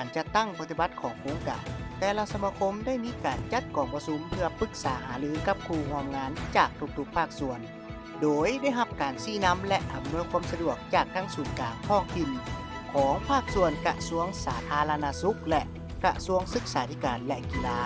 ການຈັດຕັ້ງປະຕິບັດຂອງໂຄງການ, ແຕ່ລະສະມາຄົມໄດ້ມີການຈັດກອງປະຊຸມເພື່ອປຶກສາຫາລືກັບຄູ່ຮ່ວມງານຈາກທຸກໆພາກສ່ວນ, ໂດຍໄດ້ຮັບການຊີ້ນຳ ແລະ ອຳນວຍຄວາມສະດວກຈາກທັງສູນກາງທ້ອງຖິ່ນຂອງພາກສ່ວນກະຊວງສາທາລະນະສຸກ ແລະ ກະຊວງສຶກສາທິການ ແລະ ກິລາ.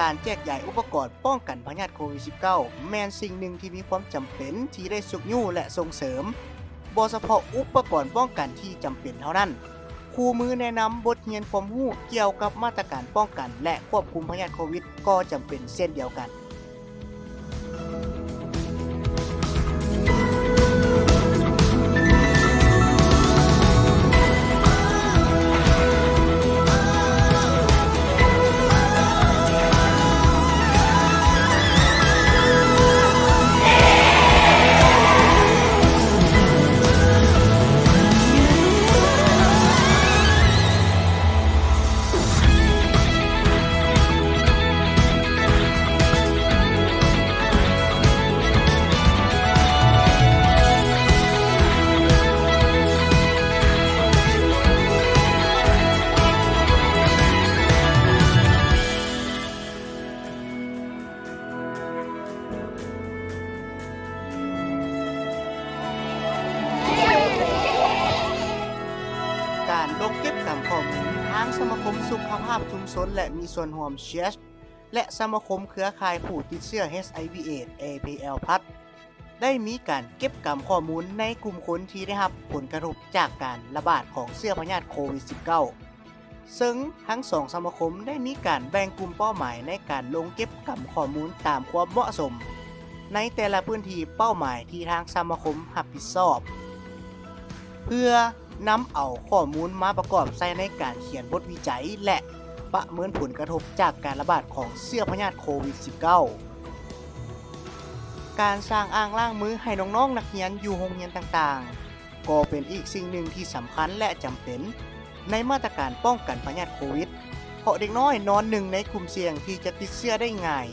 ການແຈກຢາຍອຸປະກອນປ້ອງກັນພະຍາດໂຄວິດສິບເກົ້າ ແມ່ນສິ່ງໜຶ່ງທີ່ມີຄວາມຈຳເປັນທີ່ໄດ້ຊຸກຍູ້ ແລະ ສົ່ງເສີມ, ບໍ່ສະເພາະອຸປະກອນປ້ອງກັນທີ່ຈຳເປັນເທົ່ານັ້ນ, ຄູ່ມືແນະນຳບົດຮຽນຄວາມຮູ້ກ່ຽວກັບມາດຕະການປ້ອງກັນ ແລະ ຄວບຄຸມພະຍາດໂຄວິດກໍຈຳເປັນເຊັ່ນດຽວກັນ. ການລົງເກັບກຳຂໍ້ມູນ, ທາງສະມາຄົມສຸຂະພາບຊຸມຊົນ ແລະ ມີສ່ວນຮ່ວມ ເຊຍ ແລະ ສະມາຄົມເຄືອຂ່າຍຜູ້ຕິດເຊື້ອ ເອັດຊ໌ໄອວີ ເອດສ໌ ເອພີແອລ ພລັສ ໄດ້ມີການເກັບກຳຂໍ້ມູນໃນກຸ່ມຄົນທີ່ໄດ້ຮັບຜົນກະທົບຈາກການລະບາດຂອງເຊື້ອພະຍາດໂຄວິດສິບເກົ້າ ເຊິ່ງທັງສອງສະມາຄົມໄດ້ມີການແບ່ງກຸ່ມເປົ້າໝາຍໃນການລົງເກັບກຳຂໍ້ມູນຕາມຄວາມເໝາະສົມ ໃນແຕ່ລະພື້ນທີ່ເປົ້າໝາຍທີ່ທາງສະມາຄົມຮັບຜິດຊອບ ເພື່ອນຳເອົາຂໍ້ມູນມາປະກອບໃສ່ໃນການຂຽນບົດວິໄຈ ແລະ ປະເມີນຜົນກະທົບຈາກການລະບາດຂອງເຊື້ອພະຍາດໂຄວິດສິບເກົ້າ. ການສ້າງອ່າງລ້າງມືໃຫ້ນ້ອງໆນັກຮຽນຢູ່ໂຮງຮຽນຕ່າງໆ ກໍເປັນອີກສິ່ງໜຶ່ງທີ່ສຳຄັນ ແລະ ຈຳເປັນໃນມາດຕະການປ້ອງກັນພະຍາດໂຄວິດ, ເພາະເດັກນ້ອຍນອນໜຶ່ງໃນກຸ່ມສ່ຽງທີ່ຈະຕິດເຊື້ອໄດ້ງ່າຍ.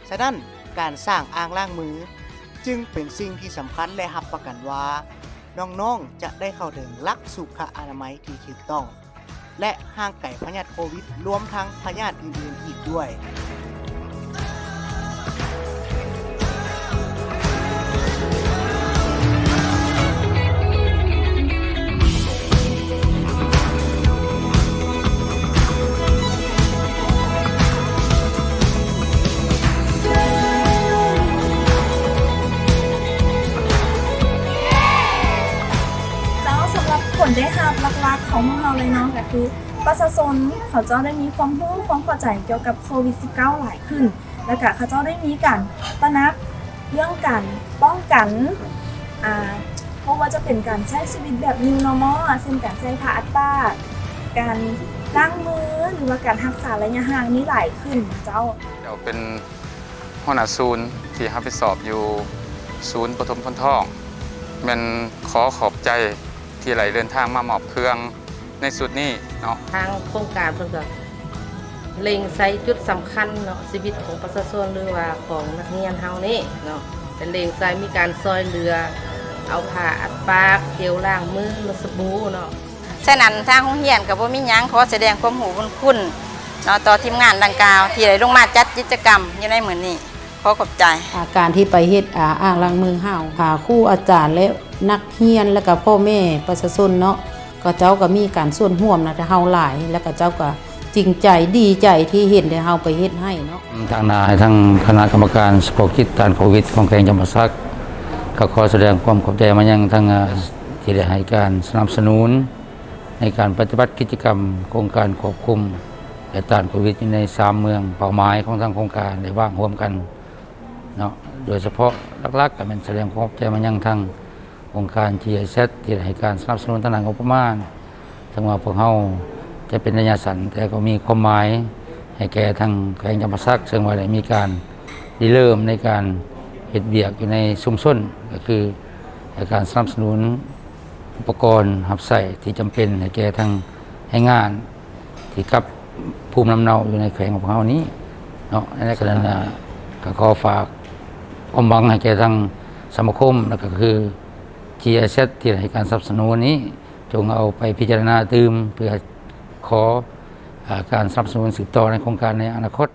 ສະນັ້ນ, ການສ້າງອ່າງລ້າງມືຈຶ່ງເປັນສິ່ງທີ່ສຳຄັນ ແລະ ຮັບປະກັນວ່າ ນ້ອງໆຈະໄດ້ເຂົ້າເຖິງຫຼັກສຸຂະອະນາໄມທີ່ຖືກຕ້ອງ ແລະ ຫ່າງໄກພະຍາດໂຄວິດ ລວມທັງພະຍາດອື່ນໆອີກດ້ວຍ. ເຈົ້າ, ສຳລັບຜົນໄດ້ຮັບຫຼັກໆຂອງພວກເຮົາເລີຍເນາະ ກໍຄື ປະຊາຊົນເຂົາເຈົ້າໄດ້ມີຄວາມຮູ້ຄວາມເຂົ້າໃຈກ່ຽວກັບໂຄວິດສິບເກົ້າຫຼາຍຂຶ້ນ ແລ້ວກະເຂົາເຈົ້າໄດ້ມີການຕະໜັກເລື່ອງການປ້ອງກັນ ອ່າ ບໍ່ວ່າຈະເປັນການໃຊ້ຊີວິດແບບ new normal ເຊັ່ນ ການໃສ່ຜ້າອັດປາກ, ການລ້າງມື ຫຼືວ່າການຮັກສາໄລຍະຫ່າງນີ້ຫຼາຍຂຶ້ນເຈົ້າ. ເຈົ້າເປັນຫົວໜ້າສູນທີ່ຮັບຜິດຊອບຢູ່ສູນປະຖົມພົນທອງ ແມ່ນຂໍຂອບໃຈທີ່ໄດ້ເດີນທາງມາມອບເຄື່ອງ ໃນຊຸດນີ້ເນາະ. ທາງໂຄງການເພິ່ນກໍເລັງໃສ່ຈຸດສຳຄັນເນາະ ຊີວິດຂອງປະຊາຊົນ ຫຼືວ່າຂອງນັກຮຽນເຮົານີ້ເນາະ ເປັນເລັງໃສ່ມີການຊ່ອຍເຫຼືອ ເອົາຜ້າອັດປາກ, ເຈວລ້າງມື, ສະບູເນາະ. ສະນັ້ນ ທາງໂຮງຮຽນກໍບໍ່ມີຫຍັງ ຂໍສະແດງຄວາມຮູ້ບຸນຄຸນ ເນາະ ຕໍ່ທີມງານດັ່ງກ່າວທີ່ໄດ້ລົງມາຈັດກິດຈະກຳຢູ່ໃນມື້ນີ້. ຂໍຂອບໃຈ. ອາ ການທີ່ໄປເຮັດ ອາ ອ່າງລ້າງມືຫ້າວ ອາ ຄູອາຈານ ແລະ ນັກຮຽນ ແລະກະພໍ່ແມ່ປະຊາຊົນເນາະ ເຂົາເຈົ້າກະມີການສ່ວນຮ່ວມນຳເຮົາຫຼາຍ ແລະເຂົາເຈົ້າກະຈິງໃຈ ດີໃຈທີ່ເຫັນແຕ່ເຮົາໄປເຮັດໃຫ້ເນາະ. ທາງໜ້າໃຫ້ທາງຄະນະກຳມະການສະເພາະກິດຕ້ານໂຄວິດຂອງແຂວງຈຳປາສັກ ກໍຂໍສະແດງຄວາມຂອບໃຈມາຍັງທາງ ອາ ທີ່ໄດ້ໃຫ້ການສະໜັບສະໜູນ ໃນການປະຕິບັດກິດຈະກຳໂຄງການຄວບຄຸມ ແລະ ຕ້ານໂຄວິດຢູ່ໃນສາມເມືອງເປົ້າໝາຍຂອງທາງໂຄງການໄດ້ວາງຮ່ວມກັນເນາະ. ໂດຍສະເພາະຫຼັກໆກໍແມ່ນສະແດງຄວາມຂອບໃຈມາຍັງທາງອົງການ GIZ ທີ່ໄດ້ໃຫ້ການສະໜັບສະໜູນທາງດ້ານງົບປະມານ. ເຖິງວ່າພວກເຮົາຈະເປັນໄລຍະສັ້ນ ແຕ່ກໍມີຄວາມໝາຍໃຫ້ແກ່ທາງແຂວງຈຳປາສັກ ເຊິ່ງວ່າໄດ້ມີການລິເລີ່ມໃນການເຮັດວຽກຢູ່ໃນຊຸມຊົນ ກໍຄືການສະໜັບສະໜູນ ອຸປະກອນຮັບໃຊ້ທີ່ຈຳເປັນໃຫ້ແກ່ທາງແຮງງານທີ່ກັບພູມລຳເນົາຢູ່ໃນແຂວງຂອງພວກເຮົານີ້ເນາະ. ໃນຂະນະນັ້ນ ກໍຂໍຝາກຄວາມຫວັງໃຫ້ແກ່ທາງສະມາຄົມ ແລະ ກໍຄື GIZ ທີ່ໃຫ້ການສະໜັບສະໜູນນີ້ ຈົ່ງເອົາໄປພິຈາລະນາຕື່ມ ເພື່ອຂໍ ອາ ການສະໜັບສະໜູນສືບຕໍ່ໃນໂຄງການໃນອະນາຄົດ.